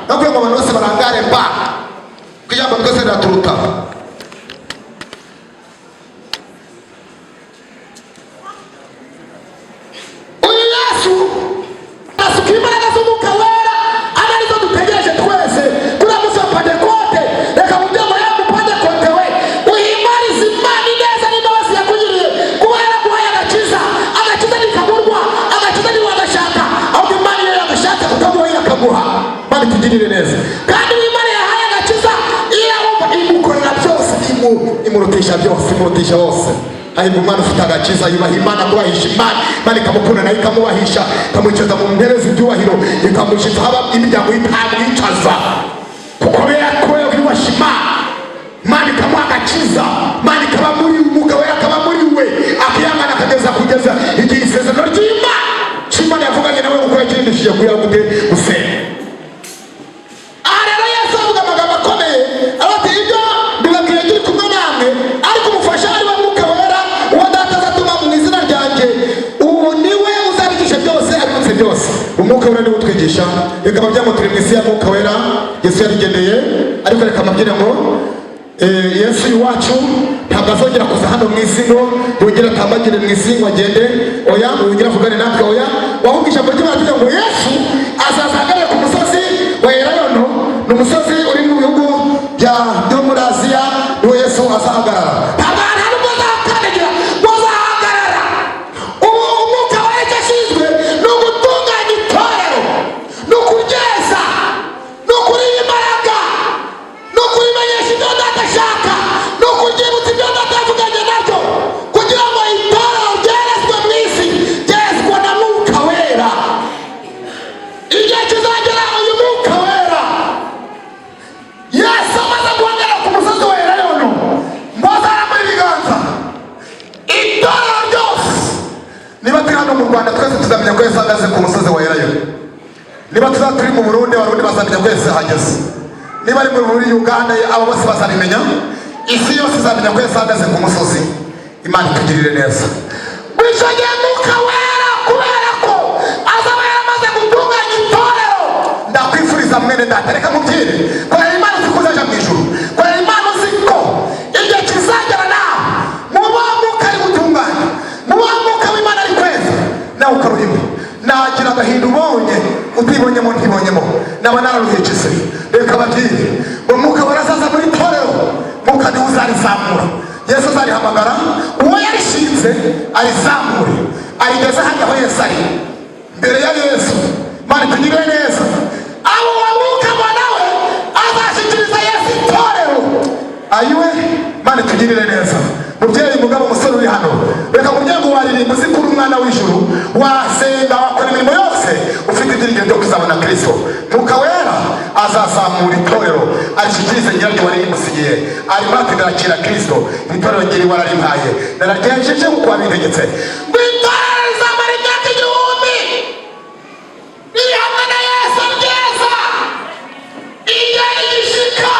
Nakubwiye ngo abantu bose barangare ba ko ijambo twese riraturuta. Uyu Yesu asuka imbaraga z'Umwuka Wera, ari arizo dutegereje twese kuri uwo munsi wa Pantekote. Reka mubwire ngo yewe Mupantekote we, uhimbarize Imana ineza n'imbabazi yakugiriye kuba yaraguhaye agakiza. Agakiza ntikagurwa, agakiza ntiwagashaka, ahubwo Imana iyo yagashatse kukaguha irakaguha. Imana itugirire neza. Kandi iyo Imana yahaye agakiza, irabumva, imukorera byose, imurutisha byose, imurutisha bose. Hahirwa umwana ufite agakiza, yubaha Imana, kubahisha Imana, Imana ikamukunda nayo ikamubahisha, ikamwicaza mu ntebe z'ibyubahiro, ikamushyitsa haba imiryango itamwicaza, kuko kubera ko yubashye Imana, Imana ikamuha agakiza, Imana ikaba muri umugabo we, akaba muri we, akihangana akageza kugeza igihe isezerano ry'Imana cy'Imana yavuganye nawe kuko yakirindishije kugira gute? Gusenga. Aha rero Yesu avuga amagambo akomeye, ati: "Ibyo mbibabwiye nkiri kumwe namwe, ariko umufasha, ari we Mwuka Wera, uwo Data azatuma mu izina ryanjye, uwo ni we uzabigisha byose, abibutse byose." Umwuka Wera niwe utwigisha. Bikaba byamuturi mu isi ya Mwuka Wera. Yesu yarigendeye, ariko reka mbabwire ngo Yesu iwacu ntabwo azongera kuza hano mu isi ngo yongere atambagire mu isi ngo agende, oya, ngo yongere avugane natwe, oya. Ahubwo ijambo ry'Imana tugira ngo Yesu azaza ahagarare ku musozi wa Elayono. Ni umusozi uri mu bihugu byo muri Aziya, niwo Yesu azahagarara. Ntabwo nta nubwo azahakandagira ngo azahagarara. Ubu Umwuka Wera icyo ashinzwe ni ugutunganya itorero, ni ukuryeza, ni ukuriha imbaraga, ni ukurimenyesha ibyo Data ashaka, ni ukuryibutsa ibyo Data yavuganye naryo, kugira ngo itorero ryerezwe mu isi, ryezwa na Mwuka Wera. Igihe kizagera uyu Mwuka Wera, Yesu amaze guhagarara ku musozi wa Elayono, ngo azarambure ibiganza, itorero ryose. Niba turi hano mu Rwanda, twese tuzamenya ko Yesu ahagaze ku musozi wa Elayono. Niba tuzaba turi mu Burundi, Abarundi bazamenya ko Yesu ahageze. Niba ari muri Uganda, abo bose bazabimenya. Isi yose izamenya ko Yesu ahagaze ku musozi. Imana itugirire neza. Icyo gihe Mwuka Wera, kubera ko azaba yaramaze gutunganya itorero, ndakwifuriza mwene data, reka mubwire, korera Imana uzi ko uzaja mu ijuru. Korera Imana uzi ko igihe kizagera nawe muba Mwuka ari gutunganya, muba Mwuka w'Imana ari kweza, nawe ukarurimo. Nagira agahinda ubonye utibonyemo, ntibonyemo, naba nararuhekese. Reka babwire ngo Mwuka warazaza muri torero, Mwuka niwe uzarizamura. Yesu azarihamagara uwo yarishinze, arizamure, arigeze hajya aho Yesu ari, mbere ya Yesu. Imana itugirire neza. Abo uwo Mwuka ngo nawe azashyikiriza Yesu itorero. Ayiwe, Imana itugirire neza. Mubyeyi, mugabo, umusore uri hano, reka mubyeyi ngo waririmba uzi ko uri umwana w'ijuru, wasenga, wakora imirimo yose, ufite ibyiringiro byo kuzabona Kristo. Mwuka Wera azazamura itorero, arishyikirize nyiraryo wari rimusigiye. Arimo ati: "Ndakira Kristo, itorero ngiri wararimpaye, nararyejeje nk'uko wabintegetse." Ngo itorero rizamara imyaka 1000 riri hamwe na Yesu ryeza. Igihe rigishika,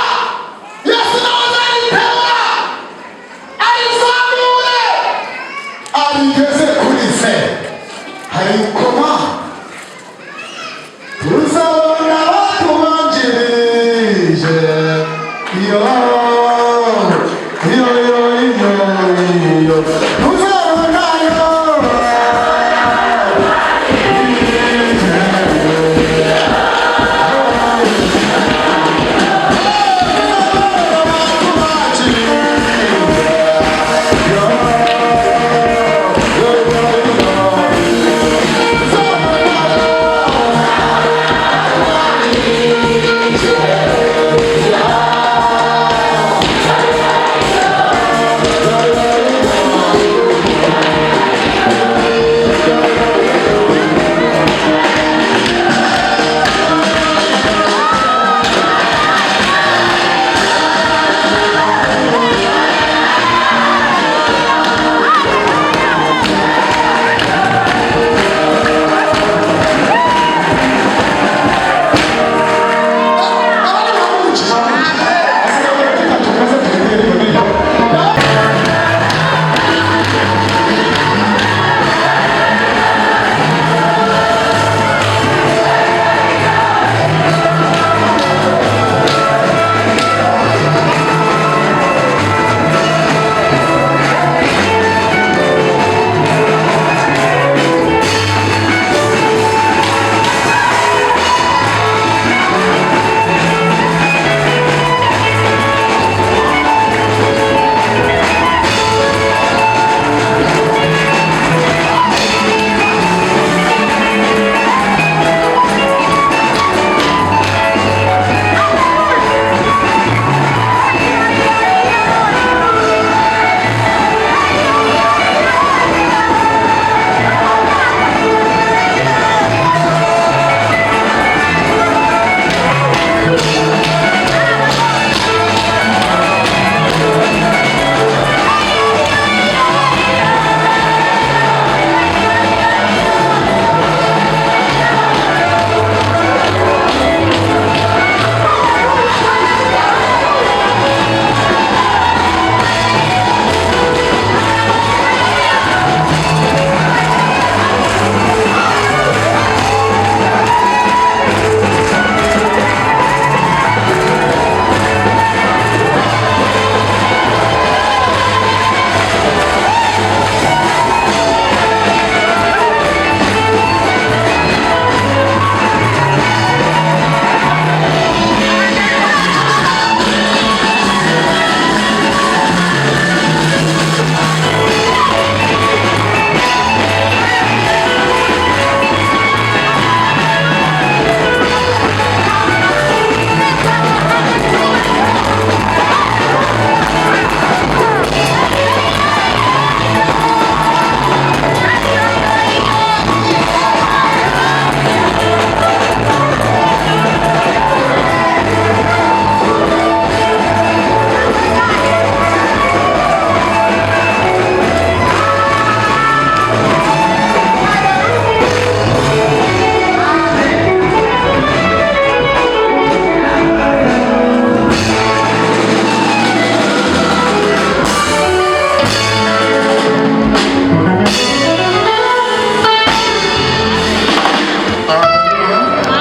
Yesu nawe azariterura, arizamure, arigeze kuri se. Hari ukoma tuzabona batubanjirije, iyo iyo iyo iyo iyo tuzabonayo.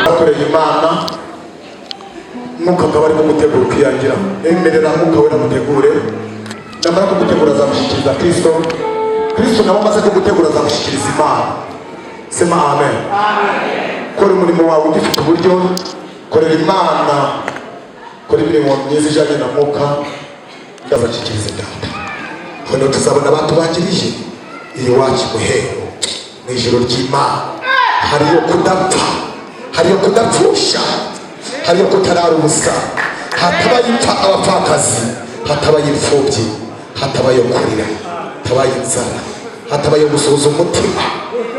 Akoreye Imana, Mwuka akaba arimo gutegura ukiyangira. Emerera Mwuka Wera mutegure. Namara kugutegura azamushyikiriza Kristo. Kristo nawe amaze kugutegura azamushyikiriza Imana. Sema amen. Kora umurimo wawe ugifite uburyo, korera Imana, kora imirimo myiza ijyanye na Mwuka, azashyikiriza Data. Hano tuzabona abatubanjirije iwacu muhero mu ijoro ry'Imana. Hariyo kudapfa, hariyo kudapfusha, hariyo kutarara ubusa, hatabaye ipfa abapfakazi, hatabaye imfubyi, hatabaye kurira, hatabaye inzara, hatabaye gusuhuza umutima,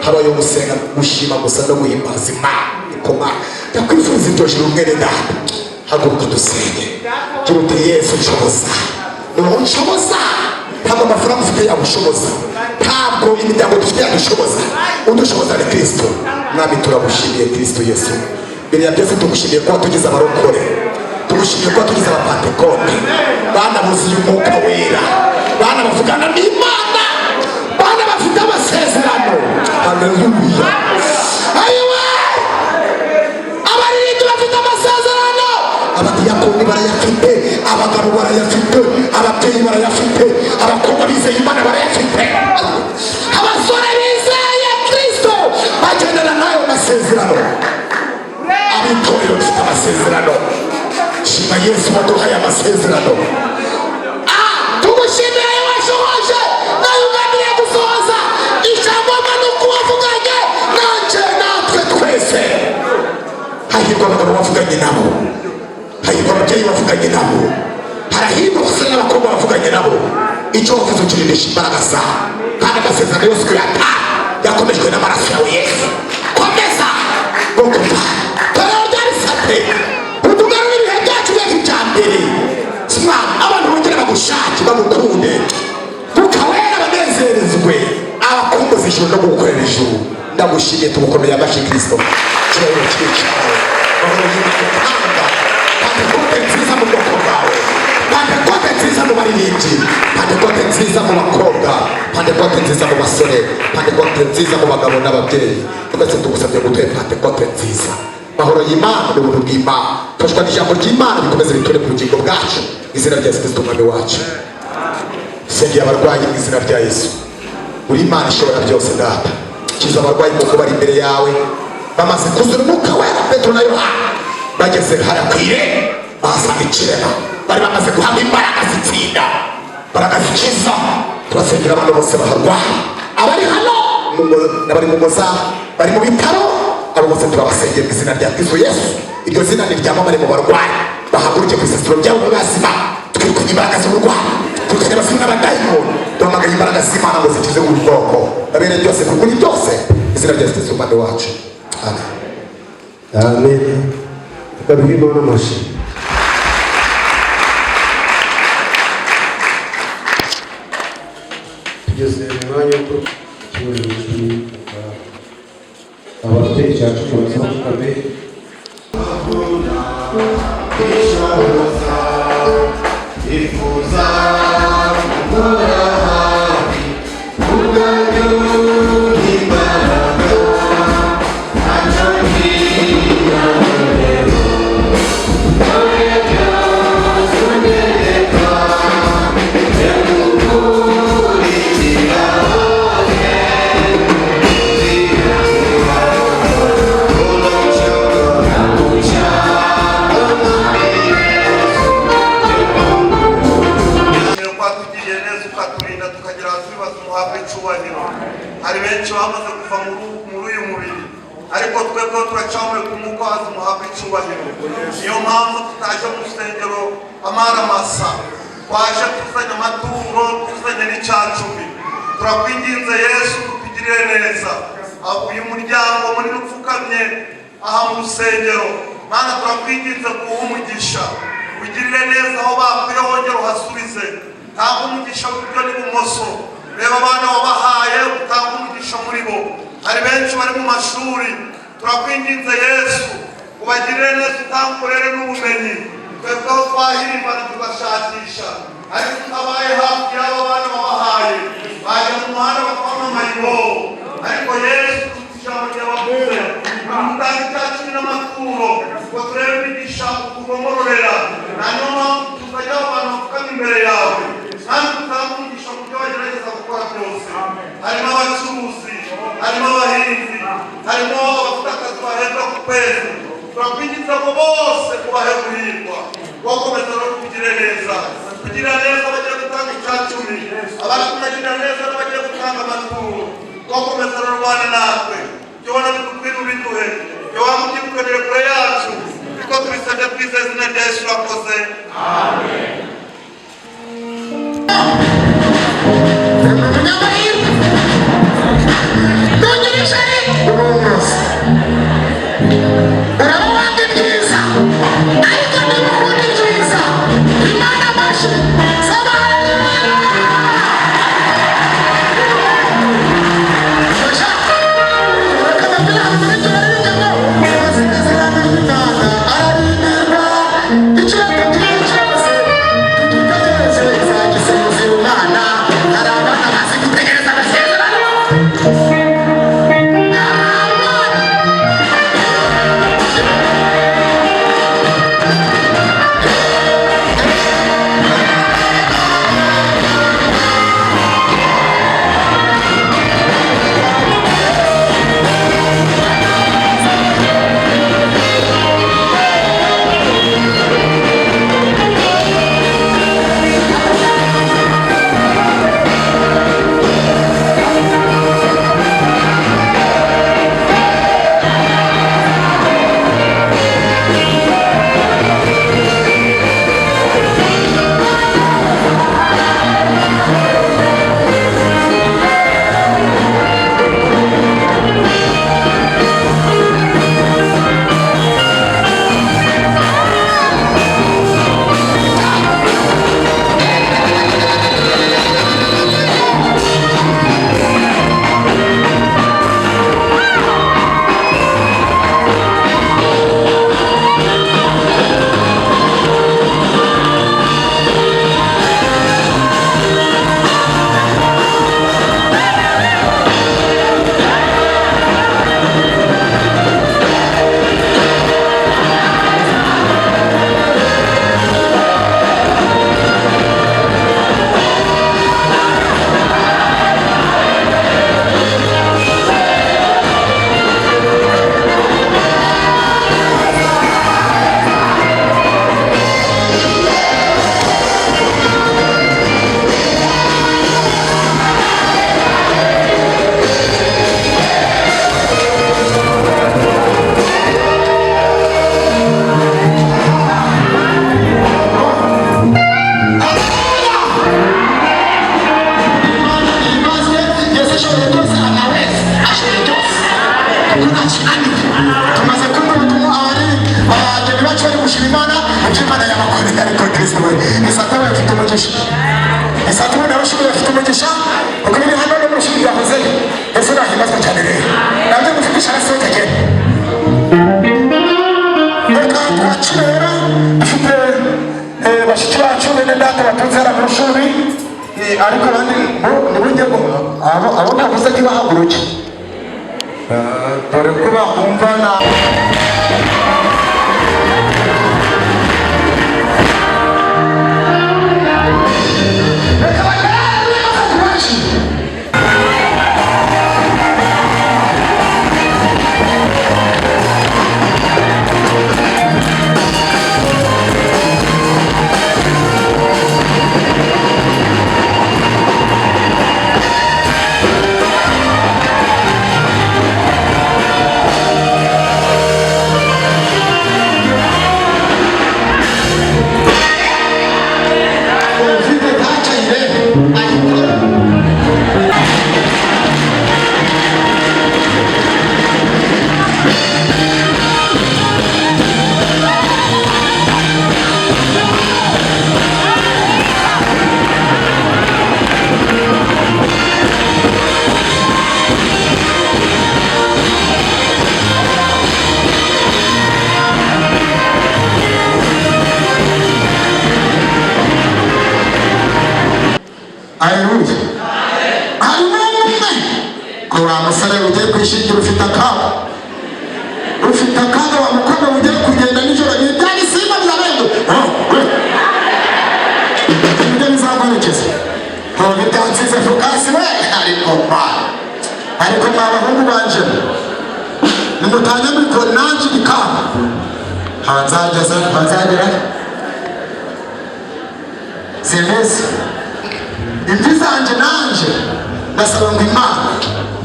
habaye gusenga, gushima gusa no guhimbaza Imana. Koma ndakwifuza iryo joro, mwene Data. Haguruka dusenge. Gira uti: "Yesu, nshoboza." Ni wowe unshoboza. Ntabwo amafaranga ufite yagushoboza, ntabwo imiryango dufite yadushoboza. Udushoboza ni Kristo. Mwami, turagushimiye Kristo Yesu. Mbere ya byose tugushimiye kuba tugize abarokore, tugushimiye kuba tugize Abapantekote, bana buzuye Umwuka Wera, bana bavugana n'Imana, bana bafite amasezerano. Haleluya! Ayiwe, abaririmbyi bafite amasezerano, abadiyakoni barayafite, abagabo barayafite, ababyeyi barayafite, abakobwa bizeye Imana barayafite, abasore bizeye Kristo bagendana n'ayo masezerano. Abitorero dufite amasezerano. Shima Yesu waduhaye amasezerano. Tugushimira washohoje nawe ugambiriye gusohoza. Icyangombwa ni uko wavuganye nanje, natwe twese. Hahirwa abagabo bavuganye nabo, hahirwa ababyeyi bavuganye nabo, harahirwa abasore n'abakobwa bavuganye nabo. Icyo wavuze ukirindisha imbaraga zawe, kandi amasezerano yose uyata yakomejwe n'amaraso yawe. Yesu, komeza bwoko bwawe, torero ryarisate, utugarure ibihe byacu bya kijyambere. Mwami, abantu bongere bagushake, bagukunde, tukawera banezerezwe, abakumbuza ijuru no gukorera ijuru. Ndagushimiye, tugukomeye amashyi. Kristo, icyubahiro kibe cyawe. Mahoro y'Imana utanga Pantekote nziza mu bwoko bwawe, Pantekote nziza mu baririmbyi, Pantekote nziza mu bakobwa, Pantekote nziza mu basore, Pantekote nziza mu bagabo n'ababyeyi. Twese tugusabye gutuye Pantekote nziza. Mahoro y'Imana n'ubuntu bw'Imana, fashywa n'ijambo ry'Imana, bikomeze biture mu bugingo bwacu. Izina rya Yesu Kristo Umwami wacu. Sengera abarwayi mu izina rya Yesu. Uri Imana ishobora byose. Data, kiza abarwayi kuko bari imbere yawe bamaze kuzura Umwuka Wera. Petero na Yohana bageze hariya ku irembo bahasanga ikirema. Bari bamaze guhabwa imbaraga zitsinda, imbaraga zikiza. Turasengera abantu bose baharwaye, abari hano n'abari mu ngo zabo, bari mu bitaro, abo bose turabasengera mu izina rya Kristo Yesu. Iryo zina ni ryamamare mu barwayi, bahaguruke ku isasiro byabo babe bazima. Twirukanye imbaraga z'uburwayi, twirukanye abasimu n'abadayimoni, duhamagaye imbaraga z'Imana ngo zikize ubu bwoko, babere byose kuri byose. Izina rya Yesu Kristo Umwami wacu, amen. Amen. Reka duhe Imana amashyi. Tugeze mu mwanya wo icyubahiro cy'Uwiteka. Abafite icya cumi bazamukame. Ko watugiriye neza ukaturinda tukagera aho turi muhabwe icyubahiro. Hari benshi bamaze kuva muri uyu mubiri, ariko twebwe turacyamuye ku mwuka waza muhabwe icyubahiro. Niyo mpamvu tutaje mu rusengero amara masa, twaje tuzanye amaturo, tuzanye n'icyacumi. Turakwinginze Yesu, utugirire neza. Uyu muryango munini upfukamye aha mu rusengero, Mana, turakwinginze kuwuha umugisha, ugirire neza aho bakuye, wongere uhasubize. Tanga umugisha w'iburyo n'ibumoso. Reba abana wabahaye, utanga umugisha muri bo. Hari benshi bari mu mashuri, turakwinginze Yesu, ubagirire neza, utange uburere n'ubumenyi. Twebwe aho twahirimbana tugashakisha, ariko utabaye hafi y'abo bana wabahaye, bajya mu muhanda bakamamaye iwobo. Ariko Yesu, ijambo ryabavuze, utanga icya cumi n'amaturo ngo turebe imigisha ukugomororera. Nta niyo mpamvu tuzajya abantu bapfukama imbere yawe kandi utanga umugisha mu byo bagerageza gukora byose. Harimo abacuruzi, harimo abahinzi, harimo abafite akazi bahembwa ku kwezi. Turakwinginze ngo bose ubahe guhirwa, wakomeza no kugire neza, kugira neza abagiye gutanga icya cumi, abari kunagira neza n'abagiye gutanga amaturo. Wakomeza no rubane natwe, ibyo ubona bigukwira ubiduhe, ibyo waba ubyibukanire kure yacu, niko tubisabye twizeye izina rya Yesu. Urakoze. Umunyamahirwe ntugire ishyari, urunguze uraba wanga ibyiza, ariko niba ukunda ibyiza, Imana amashyi saba haleluya. Reka mbabwire ahantu muri ibyo baririmbye ngo amasezerano y'Imana ararindirwa, icyo yatubwiye cyose tugitegereze izagisohoza. Ibyo Imana yabakoreye, ariko Kristo we, Isata we afite umugisha. Isata we na Rushuri bafite umugisha, kuko biri hano no mu Rushuri byahozeyo. Ese nahimbazwa cyane rero, nabyo mufite ishara kagenda. Reka twakire rero, dufite bashiki bacu, bene data batunze hano mu Rushuri, ariko abandi bo ntibujye ngo abo navuze ntibahaguruke. Dore ko bakumva na reka bagaragare bakubashije. Ufite ntacyo ayirebe ayikora. Aleluya! Harimo umwe ko wa musore ugiye kwishingira, ufite akaga, ufite akaga. Wa mukobwa ugiye kugenda nijoro, ibya bisimba birarenga ibyo bizaguherekeza, ntabwo byansize fukasi we. Ariko ma, ariko mwa bahungu banje, nimutange mikoro, nanjye ikamba ntanzageza, ntanzagera simbizi. Imvi zanjye nanjye ndasaba ngo Imana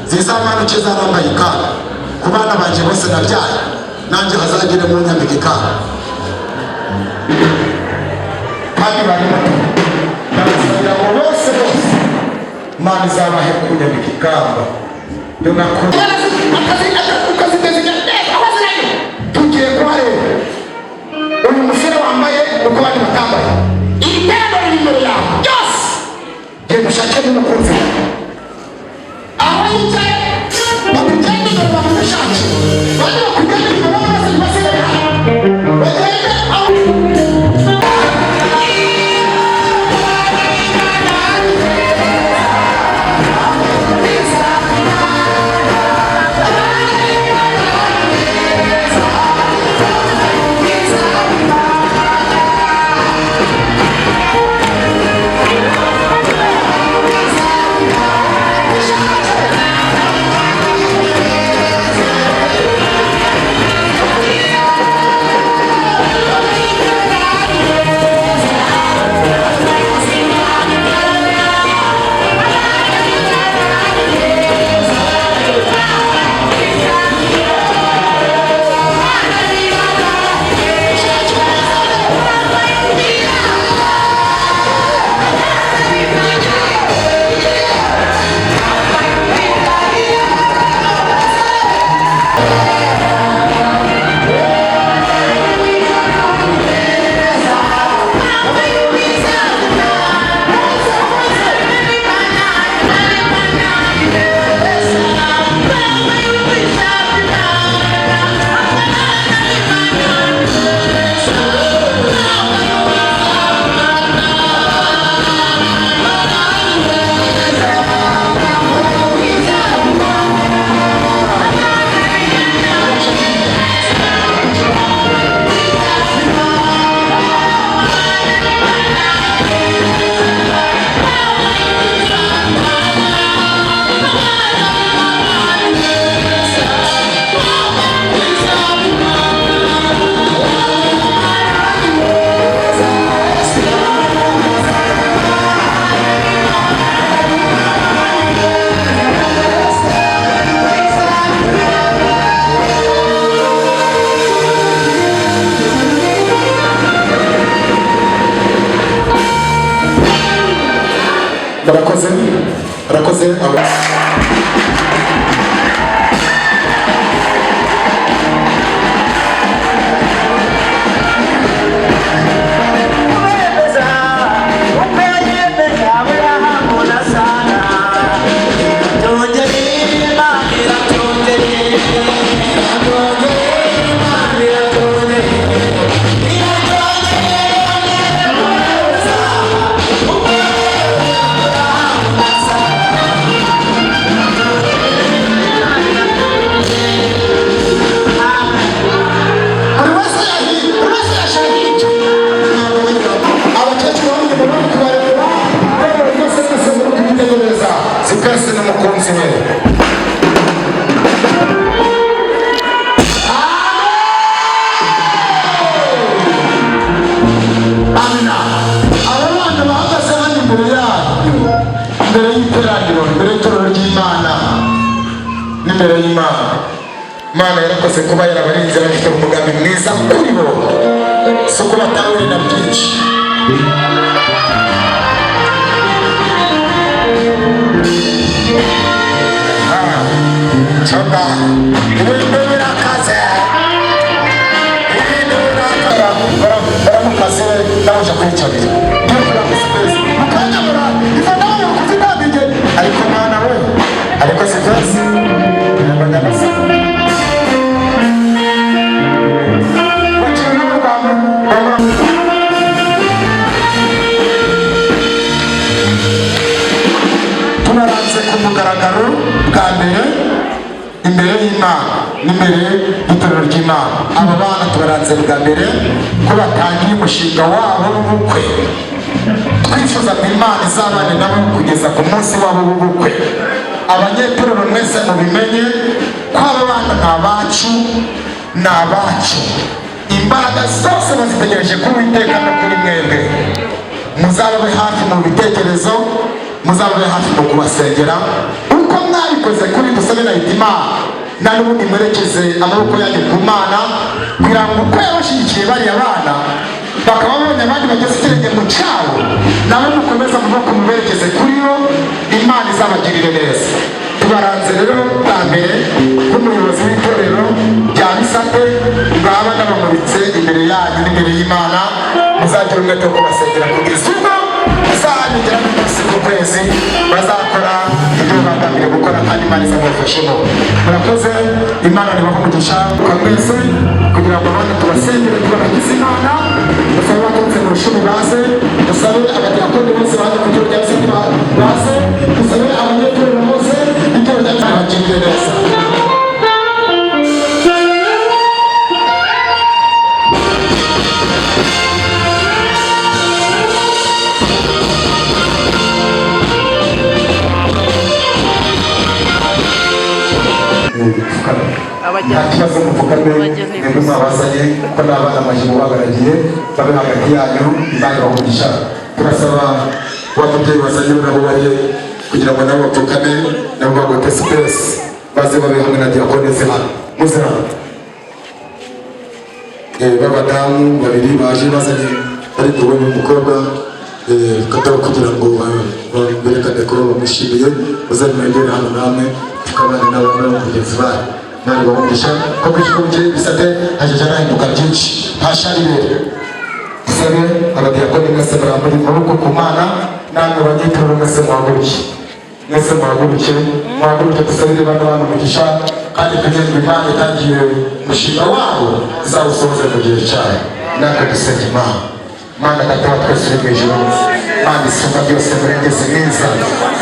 zizamanuke zarambaye ikamba ku bana banjye bose nabyaye, nanjye hazagire mu nyambika ikamba. Kandi bari bato, ndabasabira ngo bose bose Imana izabahe kunyambika ikamba. Yo nakoze tugiye kuhareba uyu musore wambaye uko abandi batambaye. Iri tendo riri imbere yawe byose, genda ushake n'umukunzi wawe aho yicaye, bakugende imbere bamushake, bane bakugende imbere bose ntibasigaye hano, bagende aho. Barakoze, barakoze aba. Imbere y'Imana, Imana yarakoze kuba yarabarinze, bafite umugambi mwiza kuri bo, si uko batahuye na byinshi. Coba ibintu birakaze, ibintu birakaze. Baramukaze, naje kwicarira ngiye kuranga space mukanya mura izo nawe kuzitambige, ariko mwana we, ariko si byose abanyamasa bakiri no mu Rwanda. Tunaranze ku mugaragaro bwa mbere imbere y'Imana n'imbere y'itorero ry'Imana. Aba bana tubaranze bwa mbere ko batangiye umushinga wabo w'ubukwe. Twifuza ko Imana izabane nabo kugeza ku munsi wabo w'ubukwe. Abanyetorero mwese mubimenye ko aba bana ni abacu, ni abacu. Imbaraga zose bazitegereje kuri Uwiteka no kuri mwebwe. Muzababe hafi mu bitekerezo, muzababe hafi mu kubasengera uko mwabikoze kuri Dusabe na Hitimana. Na n'ubundi mwerekeze amaboko yanyu ku Mana kugira ngo uko yabashyigikiye bariya bana, bakaba babonye abandi bageze ikirenge mu cyabo, nawe mukomeze amaboko muberekeze kuri yo, Imana izabagirire neza. Tubaranze rero bwa mbere nk'umuyobozi w'itorero rya Bisate, ngaba ndabamuritse imbere yanyu n'imbere y'Imana. Muzagira umwete wo kubasengera kugeza ubwo muzabigera n'umunsi ku kwezi bazakora ibyo bagambiriye gukora, kandi Imana izabafashemo. Murakoze, Imana nibahe umugisha mwese kugira ngo abana tubasengere, tubabagize Imana. Dusabe abaturutse mu rushumi baze, dusabe abadiyakoni bose baje ku itorero rya Bisate baze, dusabe abanyetorero bose itorero rya Bisate bagirire neza. Nta kibazo, mupfukame mwebwe mwabazanye ko n'abana maje mubagaragiye babe hagati yanyu. Imana ibaha. Turasaba wa mubyeyi wazanye nabo bari kugira ngo nabo bapfukame, nabo bagote space, baze babe hamwe na diyakoni hano muze hano. B'abadamu babiri baje bazanye bari kubona umukobwa kato kugira ngo berekane ko bamushimiye. Muze mwegere hano namwe tukabana n'abana bagenzi banyu. Imana ibahe ko kwishikuye Bisate hajaja harahinduka byinshi ntasharire. Dusabe abadiyakoni mwese murambure amaboko ku Mana, namwe abanyetorero mwese muhaguruke, mwese muhaguruke, muhaguruke dusabire bano bana umugisha, kandi kugira ngo Imana itangiye umushinga wabo izawusohoze mu gihe cyayo. Natwe dusenga Imana. Mana Data wa twese uri mu ijuru, Mana isumba byose, murengezi mwiza,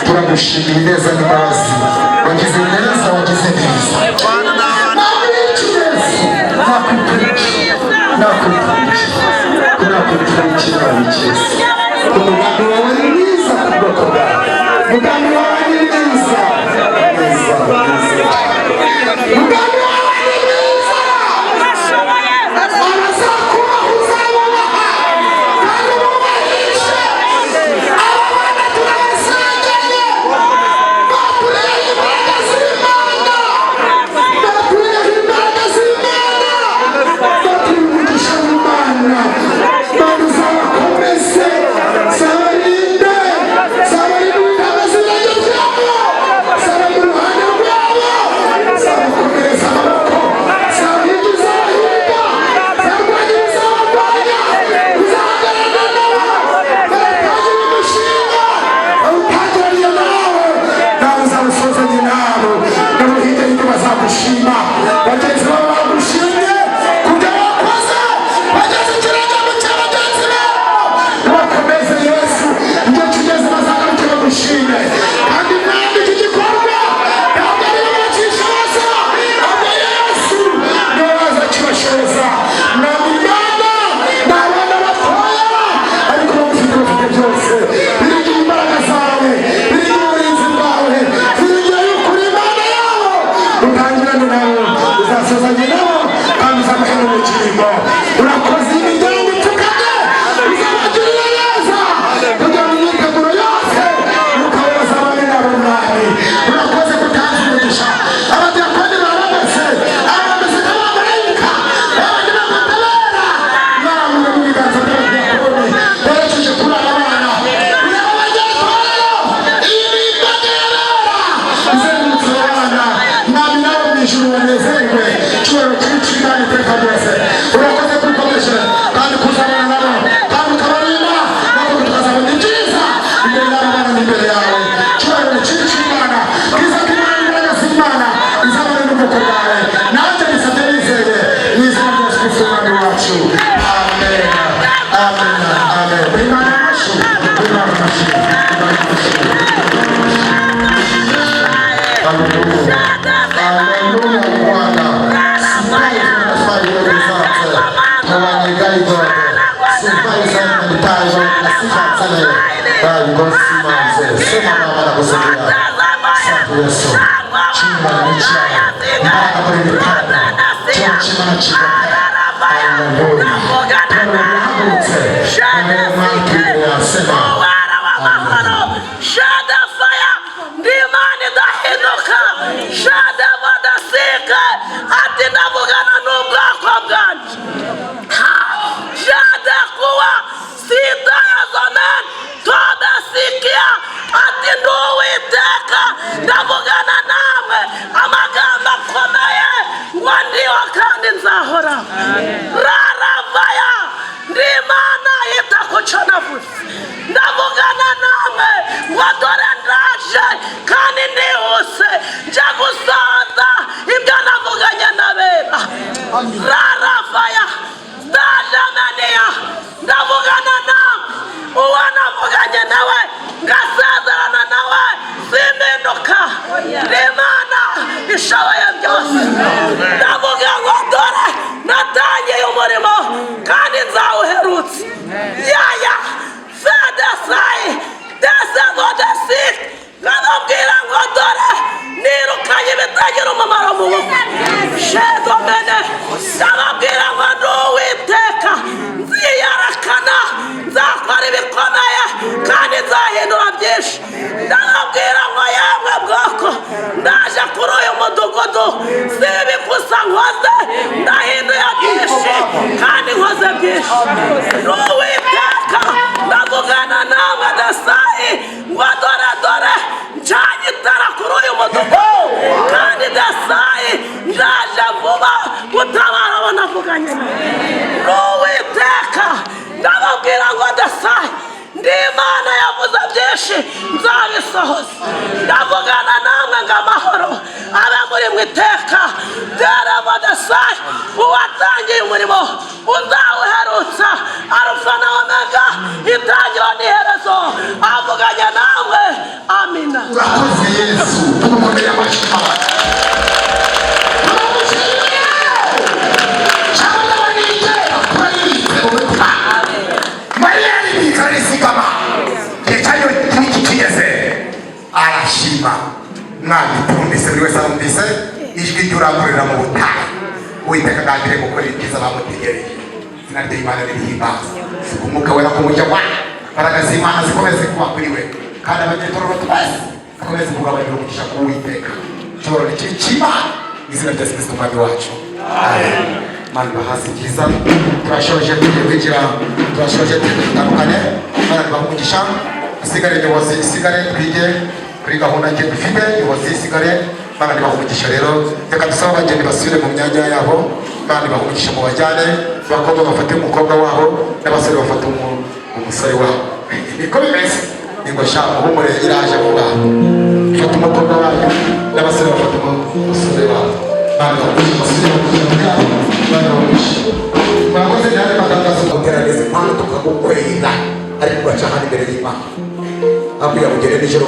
turagushimiye neza n'imbabazi wagize neza, wagize neza. Nakwita Yesu, nakwita iki, nakwita iki, nakwita iki, nakwita iki? Umugambi wawe ni mwiza ku bwoko bwawe, umugambi wawe ni mwiza, mwiza, mwiza, umugambi wawe ni mwiza. Abazakubaha uzabubaha kandi ububahishe. Aba bana turabasengeye, batureye imbaraga z'Imana, batureye imbaraga z'Imana, batureye umugisha w'Imana. Mana uzabakomeze, uzabarinde. Ati ndavugana n'ubwoko bwanjye jade kuwa sitayazomen todasikia ati ndi Uwiteka ndavugana namwe amagambo akomeye ngo ndiho kandi nzahora raravaya ndi Imana yita ku cyo navuze ndavugana namwe ngo dore ndaje kandi nihuse nja gusohoza ibyo navuganye n'abera raravaya ndajamaniya ndavugana nawe uwo navuganye nawe ngasezerana nawe simpinduka Imana ishoboye byose ndavuga ngo dore natangiye umurimo kandi nzawuherutse yaya fedesayi desevodesik nkababwira ngo dore nirukanye ibitagira umumaro mu bukwe shedomene ndababwira ngo ndi Uwiteka nziyerekana nzakora ibikomeye kandi nzahindura byinshi ndababwira ngo yemwe bwoko ndaje kuri uyu mudugudu si ibi gusa nkoze ndahinduye byinshi kandi nkoze byinshi ndi Uwiteka ndavugana namwe Desayi ngo dore dore ncanye itara kuri uyu mudugudu kandi Desayi ndaje vuba gutabara abo navuganye nawe ndi Uwiteka ndababwira ngo Desayi ndi Imana yavuze byinshi nzabisohoza ndavugana namwe ngo amahoro abe muri mwe iteka dereva Desayi uwatangiye umurimo uzawuherutsa Arufa na Omega itangiro n'iherezo avuganye namwe amina. Urakoze Yesu, tumukomere amashyi. Mariya aribika arisigama igihe cyayo n'iki kigeze arashima mwami twumvise buri wese arumvise ijwi ry'urangururira mu butayu Uwiteka agambiriye gukora ibyiza bamutegereje izina ry'Imana nirihimbaza umwuka wera ku mujya wa imbaraga z'Imana zikomeze kuba kuri we kandi abanyetorero twese dukomeze kugabanira umugisha ku Uwiteka nshobora ikibi cy'Imana mu izina rya Yesu Kristo umwami wacu amen. Imana ibahaze ibyiza turashoje tugiye kwinjira turashoje tugiye dutandukane Imana ibahe umugisha isigare nyobozi isigare twige kuri gahunda nke dufite nyobozi isigare Imana ibahe umugisha rero reka dusabe abageni basubire mu myanya yabo Imana ibahe umugisha mu bajyane abakobwa bafate umukobwa wabo n'abasore bafate umusore wabo niko bimeze ningo sha muhumure iraje vuba fata umukobwa wanyu n'abasore bafate umusore wabo Imana ibahe umugisha basubire mu myanya yabo Imana ibahe umugisha mwakoze cyane matangazo guteraniza impano tukagukwera ariko ugaca hano imbere y'Imana hakurya mugende nijoro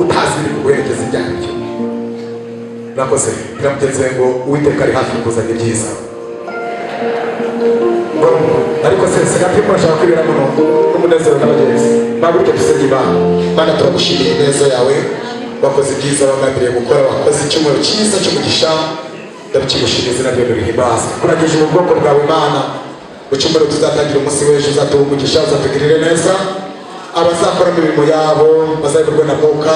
utazi ibiri kuguherekeza ibyaha byo murakoze biramugenzi ngo Uwiteka ari hafi kuzana ibyiza ariko se sinapfa murashaka kwibera muno n'umunezero n'abagenzi baburyo dusenge Imana. Mana turagushimiye ineza yawe wakoze ibyiza wagambiriye gukora wakoze icyumweru cyiza cy'umugisha ndabikigushimiye izina ryawe rihimbaza kuragije ubu bwoko bwawe Mana mu cyumweru tuzatangira umunsi w'ejo uzatuha umugisha uzatugirire neza abazakora imirimo yabo bazayoborwe na Mwuka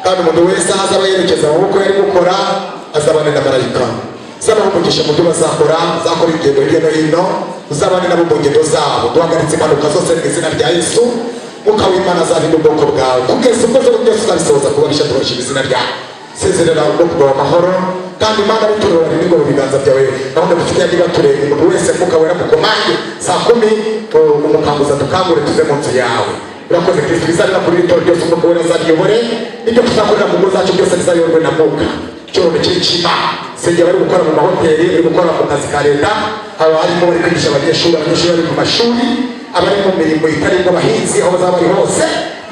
kandi umuntu wese aho azaba yerekeza mu maboko yari gukora azabane na marayika uzabaha umugisha mu byo bazakora bazakora ingendo hirya no hino uzabane nabo mu ngendo zabo duhagaritse impanuka zose mu izina rya Yesu Mwuka w'Imana azarinda ubwoko bwawe kugeza ubwo byose uzabisohoza kuba bishya tubashima izina ryawe sezerera ubwoko bwawe amahoro kandi Imana biturura ngo mu biganza byawe gahunda dufite niba tureba umuntu wese Mwuka wera mukomange saa 10 umukanguza dukangure tuve mu nzu yawe urakoze Kristo bizarira kuri iri torero ryose Umwuka wera azariyobore ibyo tuzakorera mu ngo zacu byose bizayoborwe na Mwuka icyorezo cy'Imana sengera bari gukora mu mahoteli bari gukora mu kazi ka leta haba harimo bari kwigisha abanyeshuri abanyeshuri bari mu mashuri abari mu mirimo itari abahinzi aho bazaba bari hose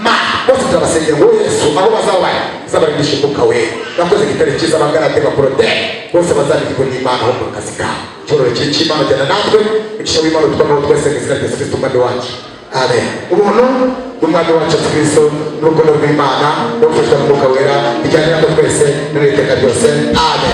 ma bose turabasengera ngo Yesu aho bazaba bari Uzabarindisha Umwuka Wera. Bakoze igitare cyiza, abagarade, baporode bose bazanigirwe n'Imana ho mu kazi kabo. Icyubahiro kiri cy'Imana, jyana natwe, umugisha w'Imana utwamaho twese mu izina rya Yesu Kristo Umwami wacu, amen. Ubuntu bw'Umwami wacu Yesu Kristo n'urukundo rw'Imana no gufashwa n'Umwuka Wera bijyane natwe twese n'iteka ryose, amen.